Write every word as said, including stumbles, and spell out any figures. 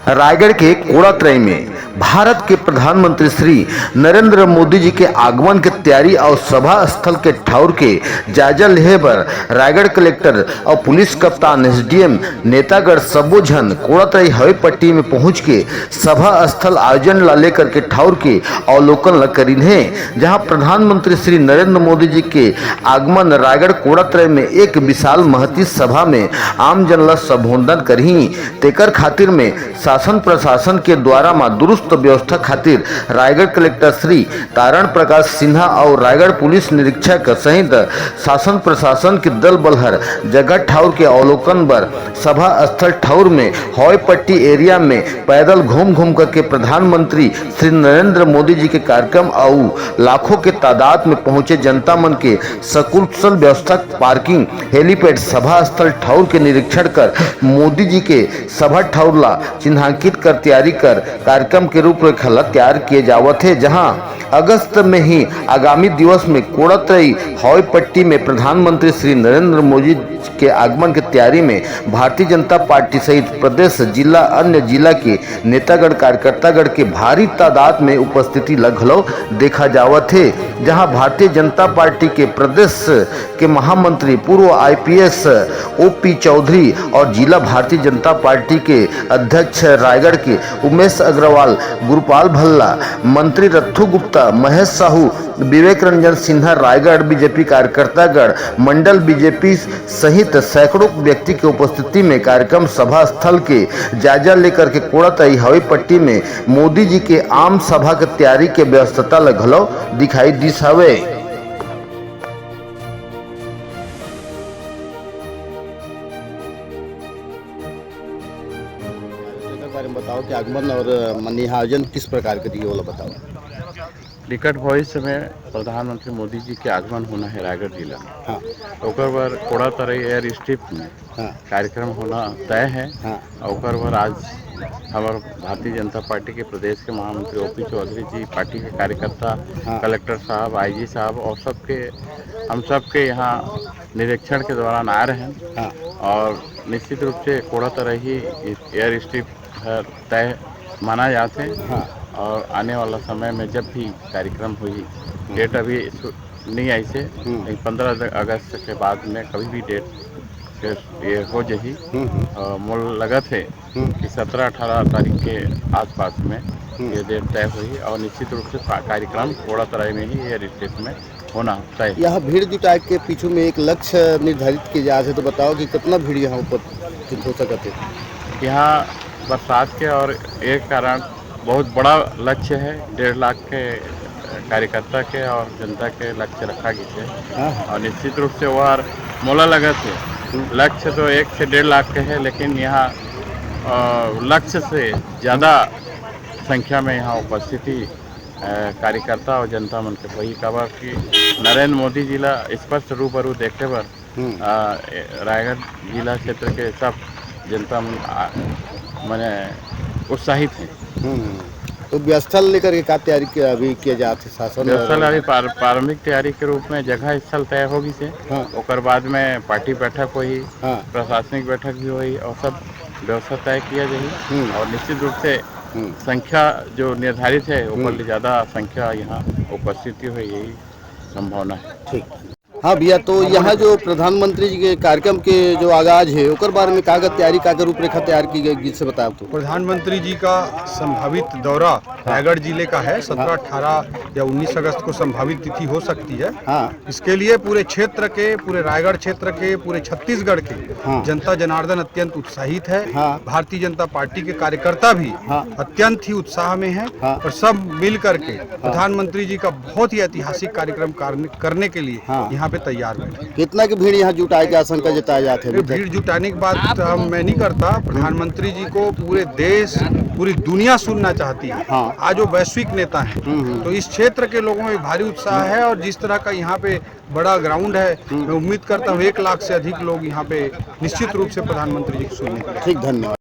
रायगढ़ के कोड़ातराई में भारत के प्रधानमंत्री श्री नरेंद्र मोदी जी के आगमन के तैयारी और सभा स्थल के ठौर के जायजा लेहे बर रायगढ़ कलेक्टर और पुलिस कप्तान, एसडीएम, नेतागढ़ सबो झन कोड़ातराई हवाई पट्टी में पहुंच के सभा स्थल आयोजन ला लेकर के ठौर के अवलोकन ला करिन हे, जहां प्रधानमंत्री श्री नरेंद्र मोदी जी के आगमन रायगढ़ कोड़ातराई में एक विशाल महती सभा में आम जन ला संबोधन करही। तेकर खातिर में शासन प्रशासन के द्वारा म दुरुस्त व्यवस्था खातिर रायगढ़ कलेक्टर श्री तारण प्रकाश सिन्हा अउ रायगढ़ पुलिस निरीक्षक सहित शासन प्रशासन के दल बल हर जगह ठौर के अवलोकन बर सभा स्थल ठौर में हवाई पट्टी एरिया में पैदल घूम घूम करके प्रधानमंत्री श्री नरेंद्र मोदी जी के कार्यक्रम अउ लाखों के तादाद में पहुंचे जनता मन के सकुशल व्यवस्था, पार्किंग, हेलीपैड, सभा स्थल ठौर के निरीक्षण कर मोदी जी के सभा ठौर ला चिन्हांकित कर तैयारी कर कार्यक्रम के रूपरेखा ला तैयार किए जावत हे, जहां अगस्त में ही आगामी दिवस में कोड़ातराई हवाई पट्टी में प्रधानमंत्री श्री नरेंद्र मोदी के आगमन के तैयारी में भारतीय जनता पार्टी सहित प्रदेश, जिला, अन्य जिला के नेतागण, कार्यकर्तागण के भारी तादाद में उपस्थिति ल घलो देखा जावत हे, जहां भारतीय जनता पार्टी के प्रदेश के महामंत्री पूर्व आईपीएस ओपी चौधरी और जिला भारतीय जनता पार्टी के अध्यक्ष रायगढ़ के उमेश अग्रवाल, गुरुपाल भल्ला, मंत्री रत्थू गुप्ता, महेश साहू, विवेक रंजन सिन्हा, रायगढ़ बीजेपी कार्यकर्तागण, मंडल बीजेपी सहित सैकड़ों व्यक्ति के उपस्थिति में कार्यक्रम सभा स्थल के जायजा लेकर के कोड़ातराई हवाई पट्टी में मोदी जी के आम सभा के तैयारी के व्यस्तता ल घलो दिखाई दिस हवे। एकर बारे में बताओ कि आगमन और, अ, मन यहाँ आयोजन किस प्रकार के दिए, ओला बताओ। निकट भविष्य में प्रधानमंत्री मोदी जी के आगमन होना है रायगढ़ जिला में। हाँ। ओकर बर कोड़ातराई एयर स्ट्रिप में हाँ। कार्यक्रम होना तय है। हाँ। और ओकर बर आज हमर भारतीय जनता पार्टी के प्रदेश के महामंत्री ओपी चौधरी जी, पार्टी के कार्यकर्ता, हाँ। कलेक्टर साहब, आईजी साहब और सबके, हम सबके यहाँ निरीक्षण के दौरान आ रहे हैं। हाँ। और निश्चित रूप से कोड़ातराई एयर स्ट्रिप हर तय माना जाथे। हाँ। और आने वाला समय में जब भी कार्यक्रम होही, हम्म। डेट अभी सु-, नहीं आई से, हम्म। लेकिन पंद्रह अगस्त के बाद में कभी भी डेट के ये हो जही। हम्म, हम्म। और मोल लगत है हम्म। कि सत्रह अठारह तारीख के आसपास में हम्म। ये डेट तय होही और निश्चित रूप से का-, कार्यक्रम कोड़ातराई में ही एयर स्ट्रिप में होना तय। यहाँ भीड़ जुटाए के पीछू में एक लक्ष्य निर्धारित किए जात हे, तो बताओ कि कितना भीड़ यहाँ उपस्थित हो सकत हे? यहाँ बरसात के और एक कारण बहुत बड़ा लक्ष्य है, डेढ़ लाख के कार्यकर्ता के और जनता के लक्ष्य रखा गिस हे। हाँ, हाँ। और निश्चित रूप से वो हर मोला लगत हे, हम्म। लक्ष्य तो एक से डेढ़ लाख के है, लेकिन यहाँ, अ, लक्ष्य से ज़्यादा संख्या में यहाँ उपस्थिति, अ, कार्यकर्ता और जनता मन के होही, काबर कि नरेंद्र मोदी जी ला स्पष्ट रूबरू देखे बर हम्म। अ, ए, रायगढ़ जिला क्षेत्र के सब जनता मन, आ, मने उत्साहित हैं। हम्म। तो व्यवस्था लेकर के का तैयारी किया, अभी किया जात हे शासन व्यवस्था और ला अभी पार-, प्रारंभिक तैयारी के रूप में जगह स्थल तय हो गिस हे। हाँ। ओकर बाद में पार्टी बैठक होही, हाँ। प्रशासनिक बैठक भी होही और सब व्यवस्था तय किया जाही। हम्म। और निश्चित रूप से हम्म। संख्या जो निर्धारित है, ओकर हम्म। ले ज्यादा संख्या यहाँ उपस्थिति होही, यही संभावना है। ठीक। हाँ भैया, तो यहाँ जो प्रधानमंत्री जी के कार्यक्रम के जो आगाज हे, ओकर बारे में का का तैयारी, का का रूपरेखा तैयार की गई, जिससे बताओ तो। प्रधानमंत्री जी का संभावित दौरा रायगढ़ जिले का है, सत्रह, अठारह या उन्नीस अगस्त को संभावित तिथि हो सकती है। हाँ। इसके लिए पूरे क्षेत्र के, पूरे रायगढ़ क्षेत्र के, पूरे छत्तीसगढ़ के हाँ। जनता जनार्दन अत्यंत उत्साहित है। हाँ। भारतीय जनता पार्टी के कार्यकर्ता भी हाँ। अत्यंत ही उत्साह में हैं हाँ। और सब मिल करके हाँ। प्रधानमंत्री जी का बहुत ही ऐतिहासिक कार्यक्रम कारने-, करने के लिए हाँ। यहाँ पे तैयार बैठे हैं। कितना की भीड़ यहाँ जुटाए के आशंका जताया जात हे ये अभी तक? भीड़ जुटाने की बात हम, मैं नहीं करता। प्रधानमंत्री जी को पूरे देश, पूरी दुनिया सुनना चाहती है। हाँ। आज वो वैश्विक नेता हैं। हम्म, हम्म। तो इस क्षेत्र के लोगों में भारी उत्साह है और जिस तरह का यहाँ पे बड़ा ग्राउंड है, हम्म। मैं उम्मीद करता हूँ एक लाख से अधिक लोग यहाँ पे निश्चित रूप से प्रधानमंत्री जी को सुनने के लिए। ठीक, धन्यवाद।